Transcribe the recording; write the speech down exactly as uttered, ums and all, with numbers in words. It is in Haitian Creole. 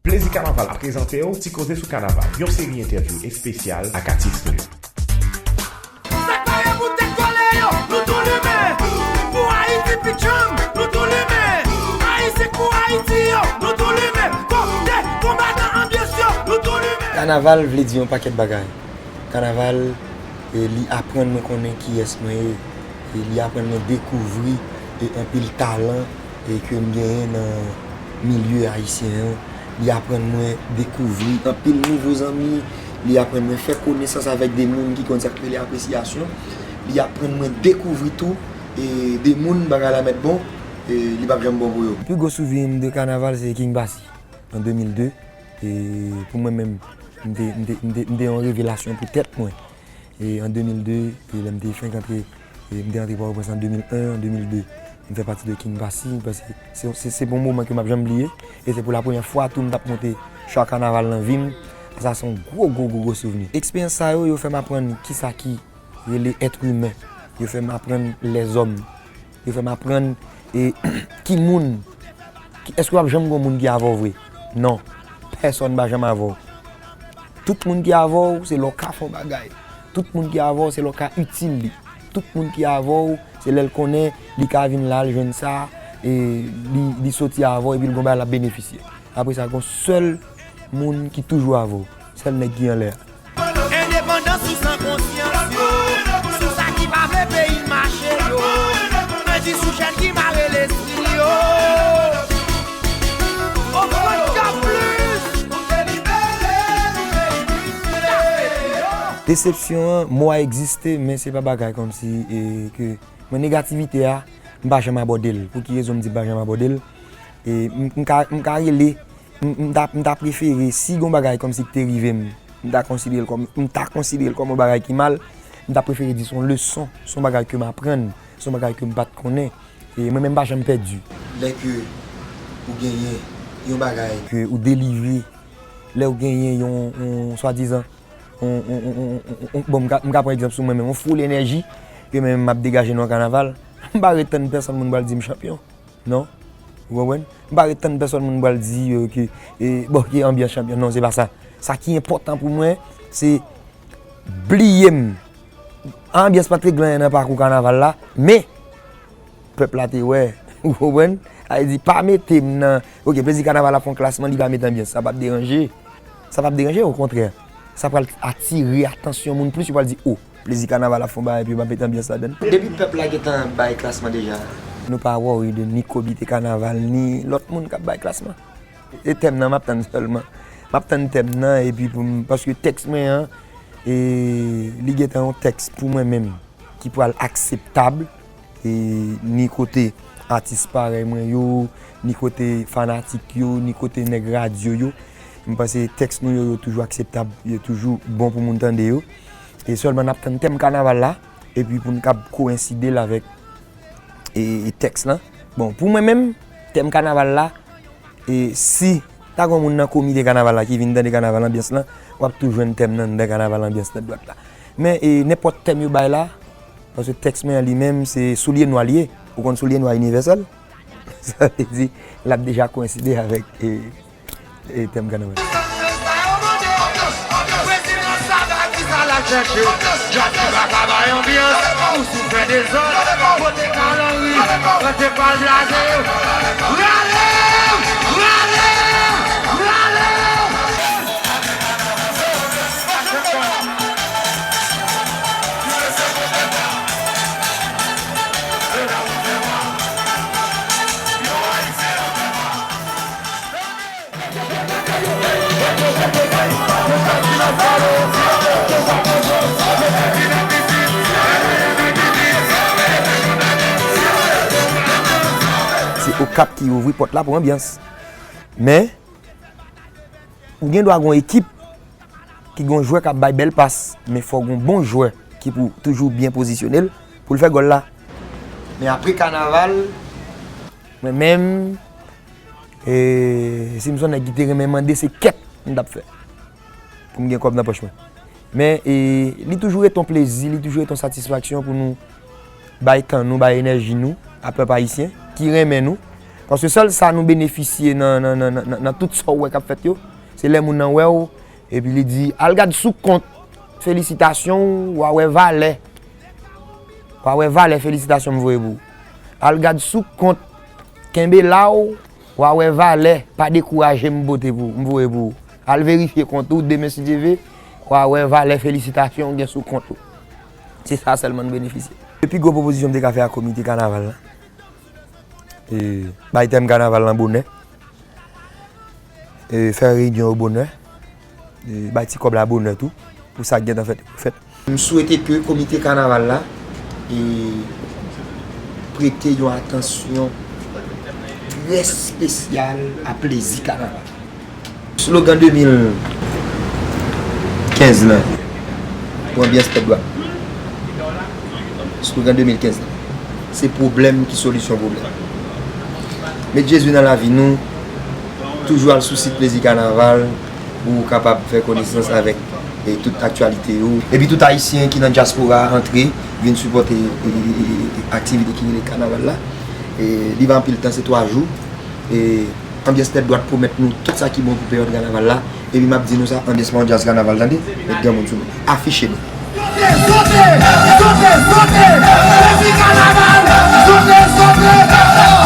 Plezi Kanaval ap prezante w Ti Koze sou Kanaval, yon seri entèvyou espesyal ak atis nou yo. Sa k pare pou tèt kole yo, nou tou limen. Pou Ayiti pi djanm, nou tou limen. Ayisyen pou Ayiti yo, nou tou limen. Kote konbatan anbyans yo, nou tou limen. Kanaval vle di yon pakèt bagay. Kanaval, e, li aprann mwen konnen kiyès mwen ye. E li aprann mwen dekouvri, e, anpil talan, e, ke m genyen nan milye ayisyen an. Li aprann mwen dekouvri anpil nouvo zanmi. Li aprann mwen fè konesans avèk de moun ki konn sa k rele apresyasyon. Li aprann mwen dekouvri tou, e, de moun bagay la mèt bon, e, li p ap janm bon pou yo. Pi gwo souvni m de kanaval se King Bassy an de mil de. E pou mwen menm, m te, m te, m te, m te yon revelasyon pou tèt mwen. E an de mil de, e lè m te fenk antre, e m te antre Pòtoprens an de mil en, an de mil de, m fè pati de King Bassy, m panse se, se, se bon moman ke m ap janm bliye. E se pou la premyè fwa tou m t ap monte cho a kanaval nan vi m. Sa se yon gwo, gwo, gwo, gwo souvni. Eksperyans sa yo, yo fè m aprann kisa ki rele èt imen. Yo fè m aprann lèzòm. Yo fè m aprann, e, ki moun, ki, èske w ap janm gen yon moun ki avè w vre? Non. Pèsonn pa janm avè w. Tout moun ki avè w, se lè w ka fè yon bagay. Tout moun ki avè w, se lè w ka itil li. Tout moun ki avè w, se lè l konnen li ka vin la, l jwenn sa, e li, li soti avè w, epi l gen yon bagay l ap benefisye. Apre sa, gen yon sèl moun ki toujou avè w. Sèl nèg ki anlè a. Endepandans sou san konsyans yo, sou sa ki pa vle peyi n mache yo. Mwen di sou chèn ki mare lespri yo. Ofrann ka plis. Desepsyon an, mo a egziste, men se pa bagay kòmsi, e, ke mwen negativite a, m pa janm abòde l. Pou ki rezon m di m pa janm abòde l? E, m, m ka, m ka rele M, m ta, m ta prefere, si gon bagay kòmsi ki te rive m, m ta konsidere l kòm, m ta konsidere l kòm yon bagay ki mal, m ta prefere di se yon leson, se yon bagay ke m aprann, se yon bagay ke m pa t konnen. E mwen menm m pa janm pèdi. Lè ke ou genyen yon bagay ke ou delivre, lè ou genyen yon, yon swadizan, yon, yon, yon, yon, yon, bon, m ka, m ka pran egzanp sou mwen menm, yon foul enèji ke mwen menm m ap degaje nan yon kanaval, m pa ret tann pèsonn moun pral di m chanpyon. Non. Ou konprann? M pa ret tann pèsonn moun pral di, e, ke, e, bon, ke anbyans chanpyon. Non, se pa sa. Sa ki enpòtan pou mwen, se bliye m. Anbyans pa t regle anyen nan pakou kanaval la, men pèp la te wè. Ou konprann? Sa vle di, pa mete m nan, oke, Plezi Kanaval ap fè yon klasman, li pa met anbyans. Sa p ap deranje. Sa p ap deranje, okontrè. Sa pral atire atansyon moun plis, yo pral di, o, Plezi Kanaval ap fè yon bagay epi yo pa met anbyans ladann. Depi pèp la gentan bay klasman deja. Nou pa worry de ni komite kanaval, ni lòt moun k ap bay klasman. E tèm nan m ap tann sèlman. M ap tann tèm nan epi pou m, paske tèks mwen an, e, li gentan yon tèks pou mwen menm ki pral akseptab, e, ni kote atis parèy mwen yo, ni kote fanatik yo, ni kote nèg radyo yo. M panse tèks nou yo, yo toujou akseptab, yo toujou bon pou moun tande yo. E sèlman n ap tann tèm kanaval la, epi pou n kab koyenside l avèk, e, e tèks lan. Bon, pou mwen menm, tèm kanaval la, e si ta gen yon moun nan komite kanaval la ki vin tande kanaval anbyans lan, w ap tou jwenn tèm nan anndan kanaval anbyans nan dwat la. Men, e, nenpòt tèm yo bay la, paske tèks mwen an li menm, se soulye nwa li ye. Ou konn soulye nwa inivèsèl? Sa vle di, l ap deja koyenside avèk, e, e tèm kanaval. Prezidan Saba, kisa l ap chèche? Jòf ki pa ka bay anbyans, ou sou fè dezòd. Pote Carl Henry, pote Paul Blaze. Rale! Rale! Rale! Se Okap ki ouvri pòt la pou anbyans. Men, ou gen dwa gen yon ekip ki gen yon jwè k ap bay bèl pas, men fò gen yon bon jwè ki pou toujou byen pozisyone l pou l fè gòl la. Men apre kanaval, mwen menm, e, si m se yon nèg ki te renmen mande, se kèt m t ap fè pou m gen kòb nan pòch mwen. Men, e, li toujou rete yon plezi, li toujou rete yon satisfaksyon pou nou bay tan nou, bay enèji nou a pèp ayisyen ki renmen nou, Paske sèl sa nou benefisye nan, nan, nan, nan, nan tout sa w wè k ap fèt yo, se lè moun nan wè w, epi li di, al gad sou kont, felisitasyon, w a wè valè. W a wè valè felisitasyon m voye pou ou. Al gad sou kont, kenbe la w, w a wè valè, pa dekouraje m pote pou, m voye pou ou. Al verifye kont ou, demen si Dye ve, w a wè valè felisitasyon w gen sou kont ou. Se sa sèlman n benefisye. Pi gwo pwopozisyon m te ka fè a komite kanaval la, e, bay tèm kanaval lan bonè, e, fè reyinyon yo bonè, e, bay ti kòb la bonè tou, pou sa k gentan fèt, fèt. M swete ke komite kanaval la, e, prete yon atansyon trè espesyal a plezi kanaval. Slogan de mil kenz lan, pou anbyans tèt dwat. Slogan de mil kenz lan, se pwoblèm ki solisyon pwoblèm. Met Jezi nan lavi nou, toujou al sou sit Plezi Kanaval pou w kapab fè konesans avèk, e, tout aktyalite yo. Epi tout Ayisyen ki nan dyaspora antre, vin sipòte, e, e, e, e, aktivite ki rele kanaval la. E, li pa anpil tan, se twa jou. E, Anbyans Tèt Dwat pwomèt nou tout sa ki bon pou peryòd kanaval la. Epi m ap di nou sa, anbyans pa yon djaz kanaval, tande? Met granmoun sou nou. Afiche nou. Sote, sote, sote, sote! Plezi kanaval! Sote, sote!